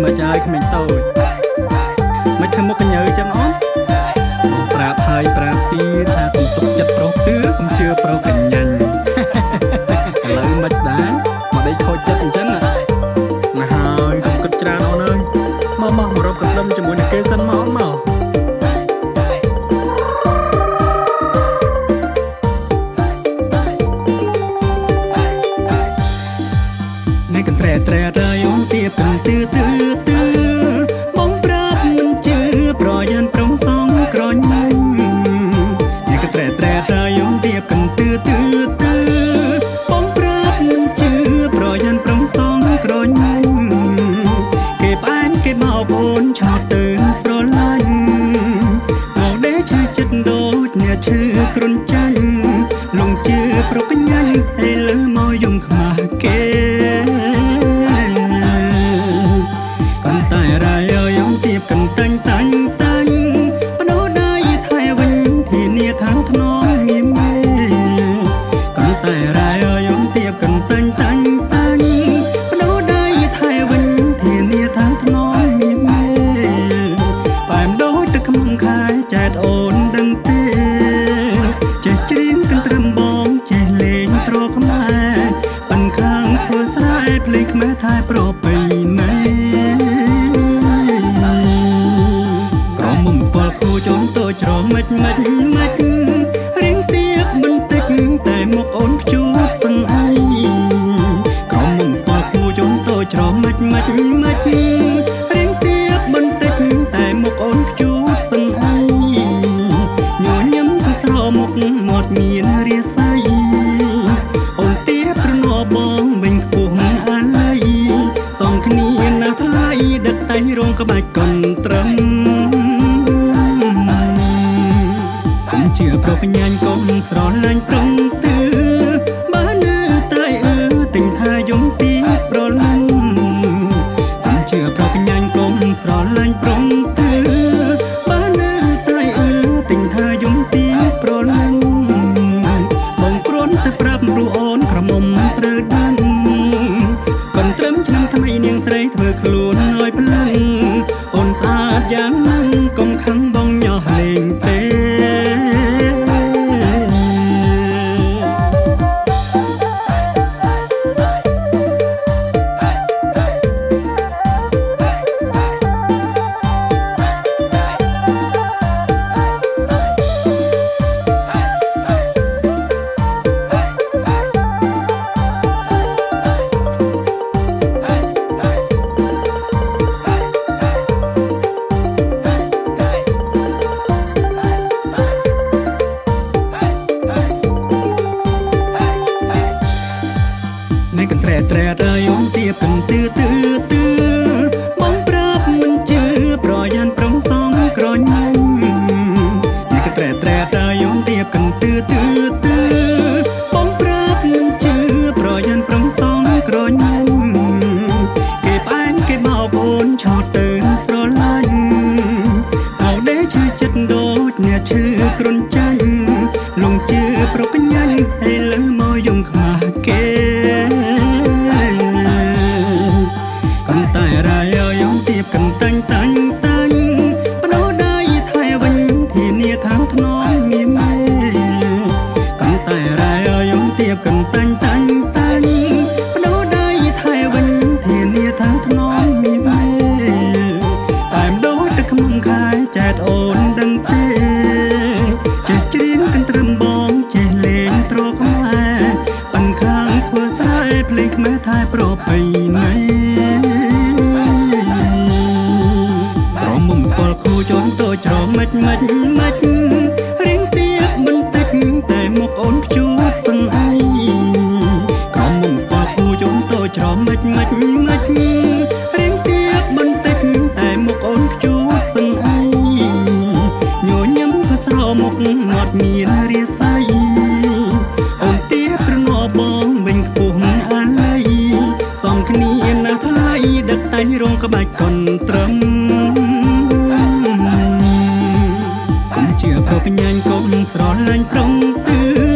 មកចាយក្មេងតូចមិនធ្វើមុខកញើចឹងអូនបងប្រាប់ហើយប្រាប់ទៀតថាកុំទុកចិត្តប្រុសទឿកុំជឿប្រុសកញ្ញាញ់ឥឡូវមិនដែរមកដេកខូចចិត្តអញ្ចឹងណាហើយកុំគិតច្រើនអូនអើយមកមករកកត្រឹមជាមួយនឹងគេសិនមកអូនមកណែកន្ត្រែត្រែត្រៃអូនទៀបកន្ទឿទឿទឿបងប្រាប់មិនជឿប្រយ័នប្រុងសងក្រញ៉ាញ់ណែកន្ត្រែត្រែត្រៃអូនទៀបកន្ទឿទឿទឿបងប្រាប់មិនជឿប្រយ័នប្រុងសងក្រញ៉ាញ់គេផ្អែមគេបោកអូនឆោតទៅស្រឡាញ់មកដេឈឺចិត្តដូចអ្នកឈឺគ្រុនចាញ់លងជឿប្រកញ្ញាញ់ឥឡូវមកយំខ្មាស់គេកន្តែរាយយំទៀបកន្តាញ់តាញ់តាញ់បដោដៃថៃវិញធានាថាថ្នមមានមេកន្តែរាយយំទៀបកន្តាញ់តាញ់តាញ់បដោដៃថៃវិញធានាថាថ្នមមានមេបែមដូចទឹកខ្មុំខែចែកអូនដឹងទេចេះច្រៀងកន្ទ្រឹមបងចេះលេងត្រខ្មែរប៉ិនខាងធ្វើស្រែភ្លេងខ្មែរថៃប្រពៃណីក្រមុំពលខូចអូនតូចច្រមិចមិចមិចរៀងទៀបបន្តិចតែមុខអូនខ្ជូតសឹងអីក្រមុំពលខូចអូនតូចច្រមិចមិចមិចរៀងទៀបបន្តិចតែមុខអូនខ្ជូតសឹងអីញញឹមក៏ស្រមុខមាត់មានរាសីអូនទៀបត្រណបងវិញខ្ពស់អាល័យសំគ្នាណាស់ថ្លៃដឹកតែរងក្បាច់កន្ត្រឹមកុំជឿប្រពញ្ញាញ់កុំស្រឡាញ់ប្រងទឿបើនៅតែអឺទិញថាយំពីប្រលឹងកុំជឿប្រពញ្ញាញ់កុំស្រឡាញ់ប្រងទឿបើនៅតែអឺទិញថាយំពីប្រលឹងបងគ្រាន់តែប្រាប់ព្រោះអូនក្រមុំត្រូវដឹងកន្ត្រឹមឆ្នាំថ្មីនាងស្រីធ្វើខ្លួនឲ្យភ្លឹងអូនស្អាតយ៉ាងហ្នឹងកុំខឹងបងញោះលេងទេណែកន្ត្រែត្រែត្រៃអូនទៀបកន្ទឿទឿទឿបងប្រាប់មិនជឿប្រយ័នប្រុងសងក្រញ៉ាញ់ណែកន្ត្រែត្រែត្រៃអូនទៀបកន្ទឿទឿទឿបងប្រាប់មិនជឿប្រយ័នប្រុងសងក្រញ៉ាញ់គេផ្អែមគេបោកអូនឆោតទៅស្រឡាញ់មកដេឈឺចិត្តដូចអ្នកឈឺគ្រុនចាញ់លងជឿប្រកញ្ញាញ់ឥឡូវមកយំខ្មាស់គេកន្តែរាយយំទៀបកន្តាញ់តាញ់តាញ់បដោដៃថៃវិញធានាថាថ្នមមានមេកន្តែរាយយំទៀបកន្តាញ់តាញ់តាញ់បដោដៃថៃវិញធានាថាថ្នមមានមេតែមដូចទឹកខ្មុំខែចែកអូនដឹងទេចេះច្រៀងកន្ទ្រឹមបងចេះលេងត្រខ្មែរប៉ិនខាងធ្វើស្រែភ្លេងខ្មែរថៃប្រពៃណីក្រមុំពលខូចអូនតូចច្រមិចមិចមិចរៀងទៀបបន្តិចតែមុខអូនខ្ជូតសឹងអីក្រមុំពលខូចអូនតូចច្រមិចមិចមិចរៀងទៀបបន្តិចតែមុខអូនខ្ជូតសឹងអីញញឹមក៏ស្រមុខមាត់មានរាសីអូនទៀបត្រណបងវិញខ្ពស់អាល័យសំគ្នាណាស់ថ្លៃដឹកតែរងក្បាច់កន្ត្រឹមកុំជឿប្រពញ្ញាញ់កុំស្រឡាញ់ប្រងទឿ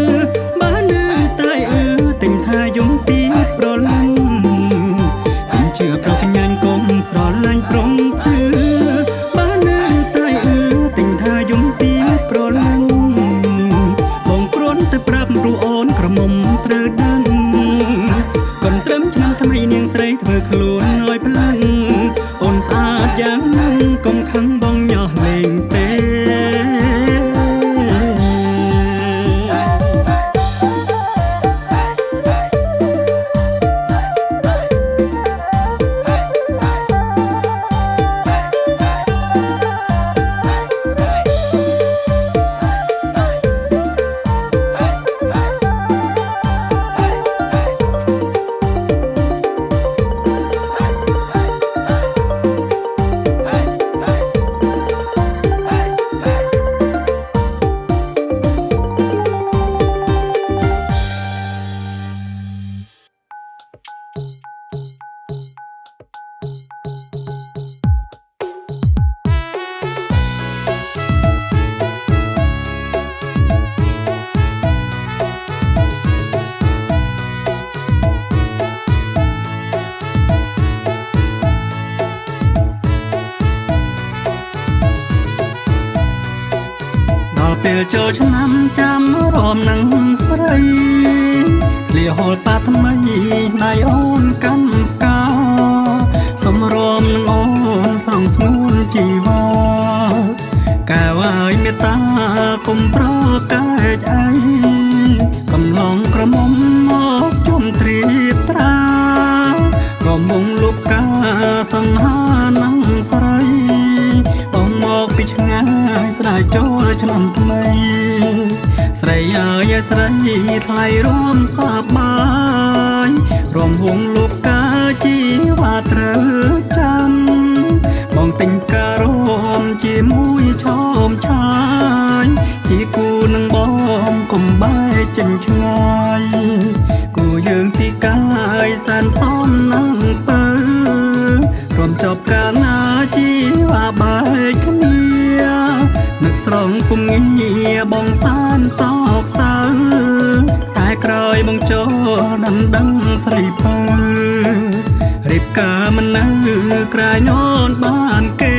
ចូលឆ្នាំចាំរមនឹងស្រីស្លៀហូលប៉ាថ្មីណៃអូនកម្មកាសំរមនឹងអូនស្រងស្ងួនជីវ៉ាកែវឲ្យមេត្តាគុំប្រកែកអីកំឡងក្រមុំមកជុំត្រៀបត្រារមងលោកកាសង្ហានឹងស្រីបងមកពីឆ្ងាយស្ដាយចូលឆ្នាំថ្មីស្រីអើយស្រីថ្លៃរួមសប្បាយរំវងលោកកាជីវ៉ាត្រូវចាំបងទិញការមជាមួយឆោមឆាយជាគូនឹងបងកុំបែកចេញឆ្ងាយគូយើងពីកាយសានសំនឹងពើរំចប់កាលណាជីវ៉ាបែកគ្នានឹកស្រងពុំងាបងសានសោកសៅតែក្រោយបងចូលដណ្ដឹងស្រីពៅរៀបការមិននៅក្រែងអូនបានគេ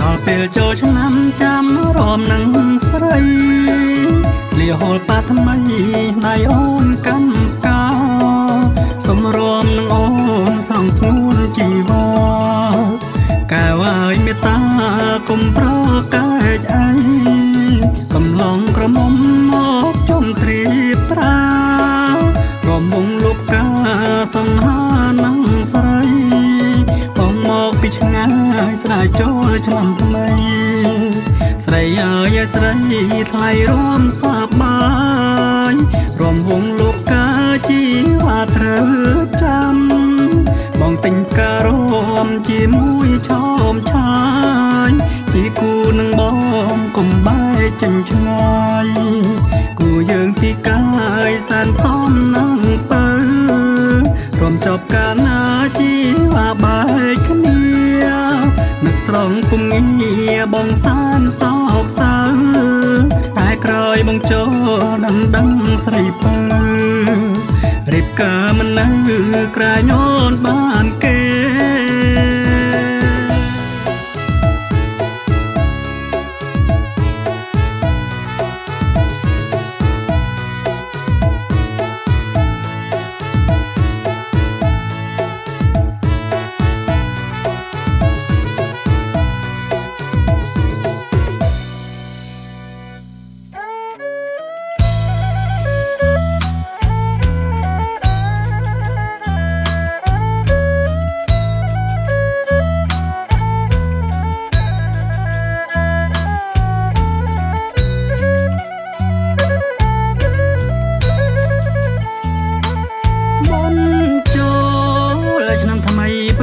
ដល់ពេលចូលឆ្នាំចាំរមនឹងស្រីស្លៀហូលប៉ាថ្មីណៃអូនកម្មកាសំរមនឹងអូនស្រងស្ងួនជីវ៉ាកែវឲ្យមេត្តាគុំប្រកែកអីកំឡងក្រមុំមកជុំត្រៀបត្រារមងលោកកាសង្ហានឹងស្រីបងមកពីឆ្ងាយស្ដាយចូលឆ្នាំថ្មីស្រីអើយស្រីថ្លៃរួមសប្បាយរំវងលោកកាជីវ៉ាត្រូវចាំបងទិញការមជាមួយឆោមឆាយជាគូនឹងបងកុំបែកចេញឆ្ងាយគូយើងពីកាយសានសំនឹងពៅរំចប់កាលណាជីវ៉ាបែកគ្នានឹកស្រងពុំងាបងសានសោកសៅតែក្រោយបងចូលដណ្ដឹងស្រីពៅរៀបការមិននៅក្រែងអូនបានគេ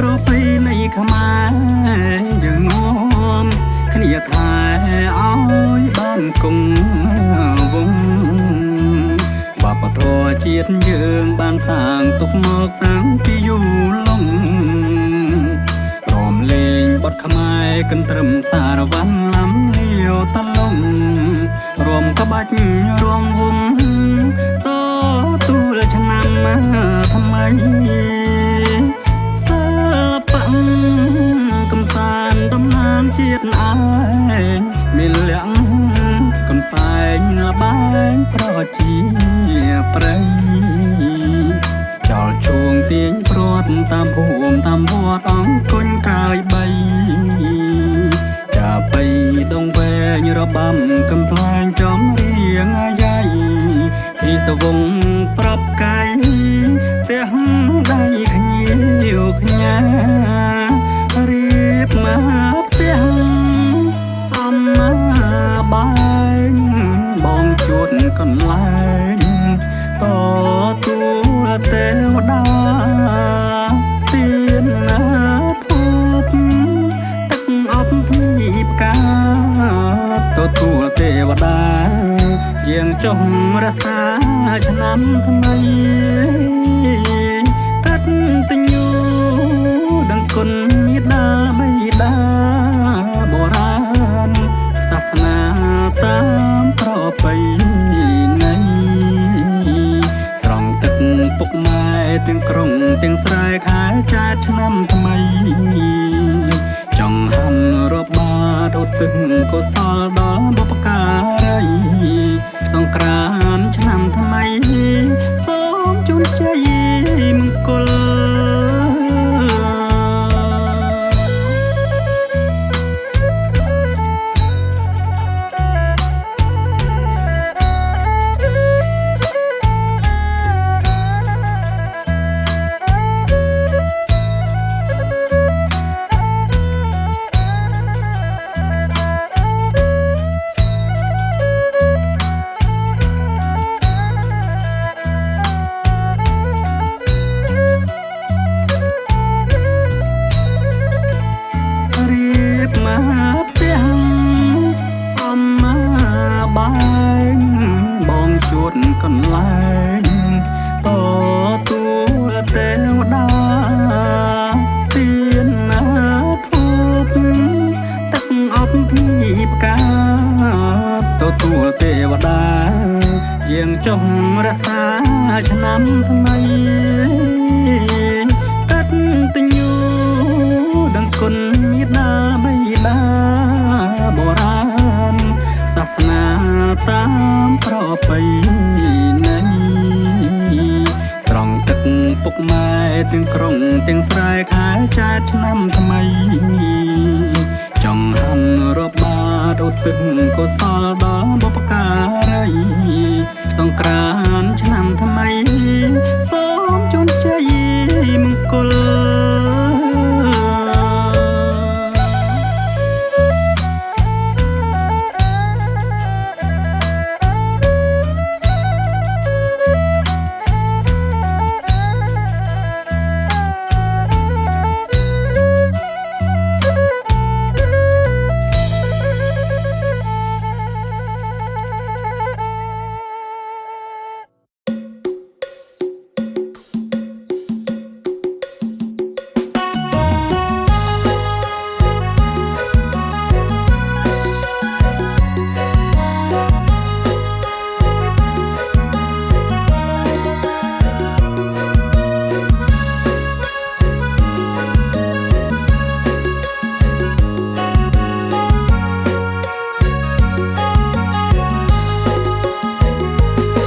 ប្រពៃណីខ្មែរយើងនាំគ្នាថែឲ្យបានគង់វង្សវប្បធម៌ជាតិយើងបានសាងទុកមកតាំងពីយូរលង់រំលេងបទខ្មែរកន្ទ្រឹមសារវ័នឡាំលាវតលំរួមក្បាច់រួមវងតទួលឆ្នាំថ្មីសិល្បៈកំសាន្តតំណាងជាតិឯងមានលក្ខកំសែងល្បែងប្រជាប្រិយចោលជួងទាញព្រាត់តាមភូមិតាមវត្តអង្គុញកាយបីចាបៃដងវែងរបាំកំប្លែងចំរៀងអាយ៉ៃទីសវងប្រាប់កៃផ្ទះដៃខ្ញៀវខ្ញារៀបមកផ្ទះសំបែងបងជួតកន្លែងតទួលទេវតាទៀនណាធូបទឹកអប់ភ្ញីផ្កាទទួលទេវតាយាងចុះរសាឆ្នាំថ្មីកតញ្ញូដឹងគុណមេដាបៃតាបុរា ស្រែខែចែកឆ្នាំថ្មីចង់ហាន់រាប់បាតឧទ្ទិសកុសលដល់បុព្វការីសង្ក្រានឆ្នាំថ្មីសូមជូនជ័យមង្គលមកផ្ទះអំមាបែងបងជួតកន្លែងតទួលទេវតាទៀនណាធូបទឹកអប់ភីផ្កាទទួលទេវតាយាងចុះរក្សាឆ្នាំថ្មីកតញ្ញូដឹងគុណមេដាបៃតាបុរាណសាសនាតាមប្រពៃណីស្រង់ទឹកពុកម៉ែទាំងក្រុងទាំងស្រែខែចែកឆ្នាំថ្មីចង់ហាន់រាប់បាតឧទ្ទិសកុសលដល់បុព្វការីសង្ក្រានឆ្នាំថ្មីសូមជូនជ័យមង្គល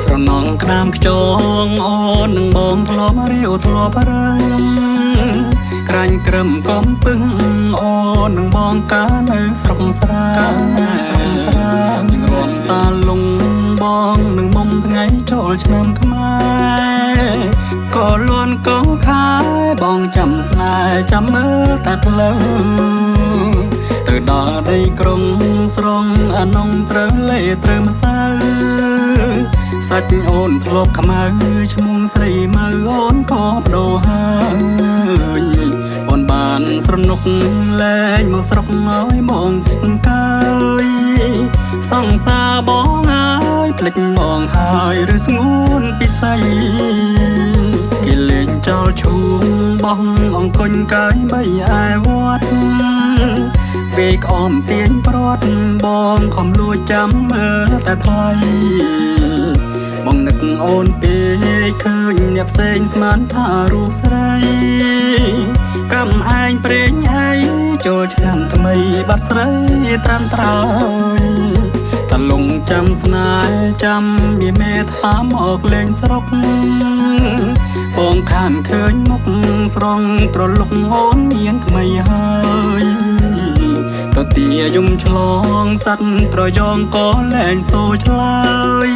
ស្រណងក្តាមខ្យងអូននឹងបងធ្លាប់រាវធ្លាប់រឹងក្រាញ់ក្រឹមកំពឹងអូននឹងបងកានៅស្រុកស្រាស្រុកស្រានឹងរំតាលងបងនឹងមុំថ្ងៃចូលឆ្នាំខ្មែរក៏លួនកងខែបងចាំស្នេហ៍ចាំមើលតែផ្លូវទៅដល់ដីក្រុងស្រងអានងត្រូវលេត្រូវម្សៅសាច់អូនធ្លាប់ខ្មៅឈ្មោះស្រីម៉ៅអូនក៏បដូរហើយអូនបានស្រណុកលែងមកស្រុកឲ្យបងគិតកើយសង្សារបងហើយភ្លេចបងហើយឬស្ងួនពិសីគេលេងចោលឈូងបោះអង្គុញកាយបីឯវត្តពេលក្អមទាញព្រាត់បងខំលួចចាំមើលតែថ្លៃបងនឹកអូនពេកឃើញអ្នកផ្សេងស្មានថារូបស្រីកម្មឯងព្រេងឯងចូលឆ្នាំថ្មីបាត់ស្រីត្រាំត្រើយតលងចាំស្នេហ៍ចាំមានមេថាមកលេងស្រុកបងខានឃើញមុខស្រង់ត្រលុកអូនមានថ្មីហើយតទាយំឆ្លងសัตว์ត្រយងក៏លែងសូឆ្លើយ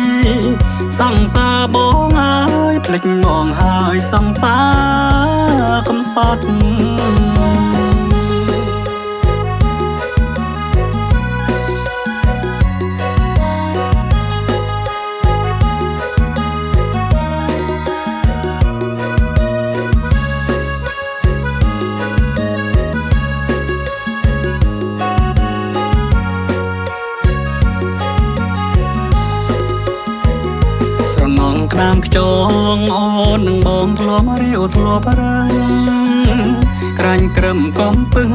សង្សារបងហើយភ្លេចបងហើយសង្សារកំសត់ស្រណងក្តាមខ្យងអូននឹងបងធ្លាប់រាវធ្លាប់រឹងក្រាញ់ក្រឹមកំពឹង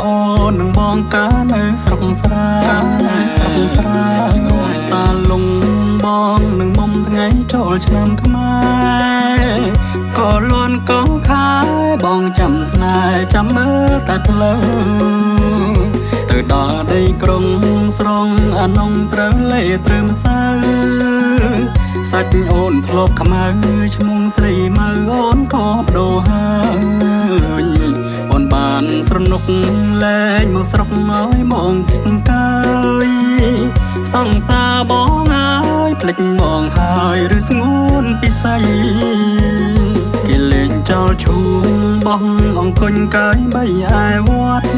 អូននឹងបងកានៅស្រុកស្រាស្រុកស្រារំតាលងបងនឹងមុំថ្ងៃចូលឆ្នាំខ្មែរក៏លួនកងខែ ចាំមើលតែផ្លូវទៅដល់ដីក្រុងស្រងអានងត្រូវលេត្រូវម្សៅសាច់អូនធ្លាប់ខ្មៅឈ្មោះស្រីម៉ៅអូនក៏បដូរហើយអូនបានស្រណុកលែងមកស្រុកឲ្យមកគិតកើយសង្សារបងហើយភ្លេចបងហើយឬស្ងួនពិសីគេលេងចោលឈូងបោះអង្គុញកាយបីឯវត្ត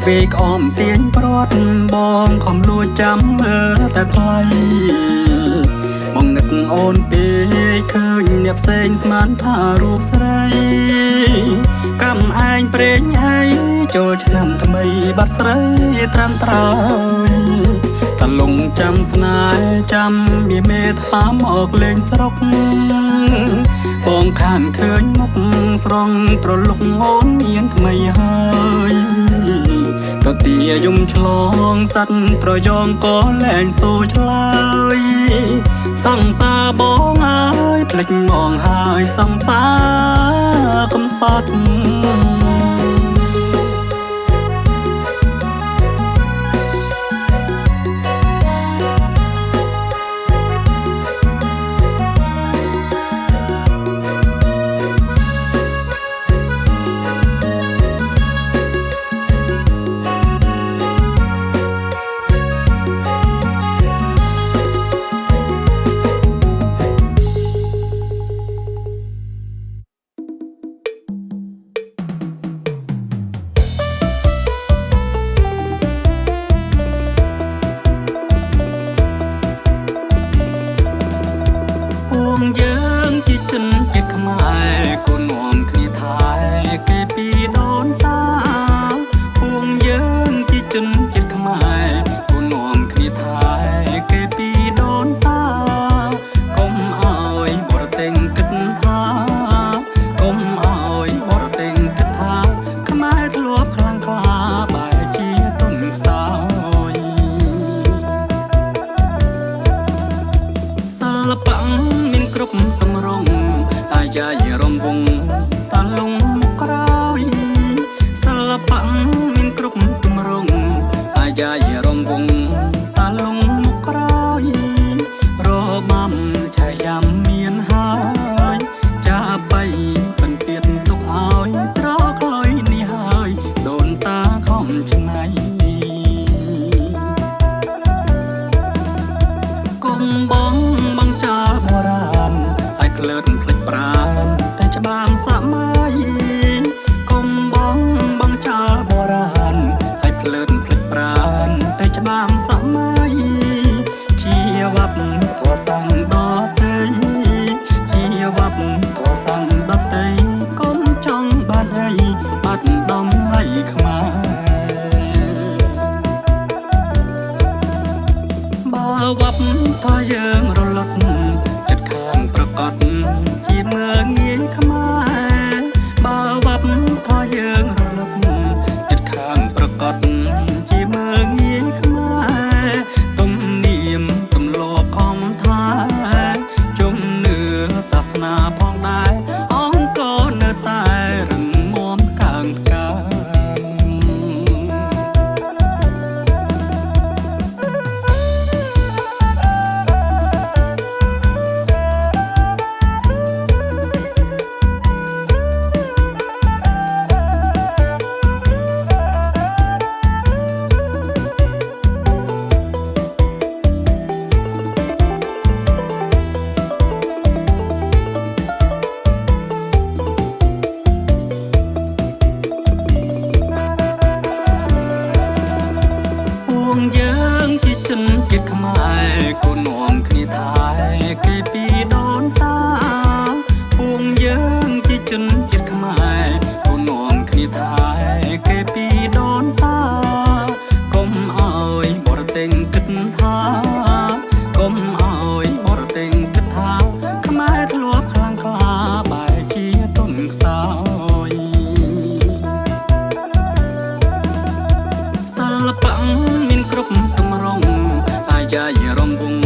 ពេលក្អមទាញព្រាត់បងខំលួចចាំមើលតែថ្លៃបងនឹកអូនពេកឃើញអ្នកផ្សេងស្មានថារូបស្រីកម្មឯងព្រេងឯងចូលឆ្នាំថ្មីបាត់ស្រីត្រាំត្រើយតលងចាំស្នេហ៍ចាំមានមេថាមកលេងស្រុកបងខានឃើញមុខស្រង់ត្រលុកអូនមានថ្មីហើយតទាយំឆ្លងសัตว์ប្រយងក៏លែងសូឆ្លើយសង្សារបងហើយភ្លេចបងហើយសង្សារកំសត់យើងជាជនជាតិខ្មែរគូនាំគ្នាថែគេពីដូនតាពួងយើងជាជនជាតិខ្មែរគូនាំគ្នាថែគេពីដូនតាកុំឲ្យបរទេសគិតថាកុំឲ្យបរទេសគិតថាខ្មែរធ្លាប់ខ្លាំងក្លាបែរជាទុនខ្សោយសិល្បៈមានគ្រប់ទម្រង់អាយាយរំវងតាលងក្រោយសិល្បៈមានគ្រប់ទម្រង់អាយាយរំវងតាលងក្រោយរបាំឆាយាមមានហើយចាបៃពិនទៀតទុកឲ្យត្រក្លុយនេះហើយដូនតាខំច្នៃកុំបងបងចោលបុរាណឲ្យភ្លើតភ្លេចប្រានតែច្បាមសម័យកុំបងបងចោលបុរាណឲ្យភ្លើតភ្លេចប្រានតែច្បាមសម័យជាវប្បធម៌សង្ឃដទៃជាវប្បធម៌សង្ឃដទៃកុំចង់បានអីបាត់ដំឡៃខ្មែរបើវប្បធម៌យើងរលត់ចិត្តខាងប្រកបជាមើលងាយខ្មែរបើវប្បធម៌យើងរលត់ចិត្តខាងប្រកបជាមើលងាយខ្មែរទំនៀមទម្លាប់ខំថាជំនឿសាសនាផងដែរអង្គក៏នៅតែរឹងមាំកើងកើងយើងជាជនជាតិខ្មែរគូនាំគ្នាថែគេពីដូនតាពួងយើងជាជនជាតិខ្មែរគូនាំគ្នាថែគេពីដូនតាកុំឲ្យបរទេសគិតថាកុំឲ្យបរទេសគិតថាខ្មែរធ្លាប់ខ្លាំងក្លាបែរជាទុនខ្សោយសិល្បៈមានគ្រប់ទម្រង់អាយាយរំវង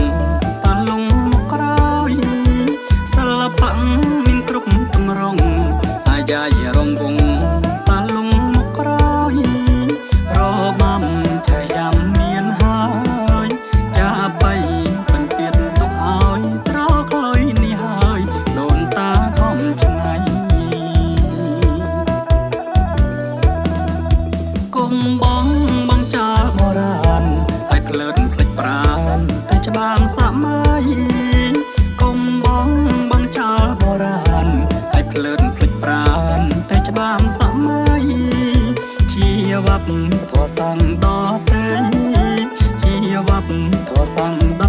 តាលងក្រោយសិល្បៈមានគ្រប់ទម្រង់អាយាយរំវង សង្ឃដតេជាវប្បធសង្ឃដ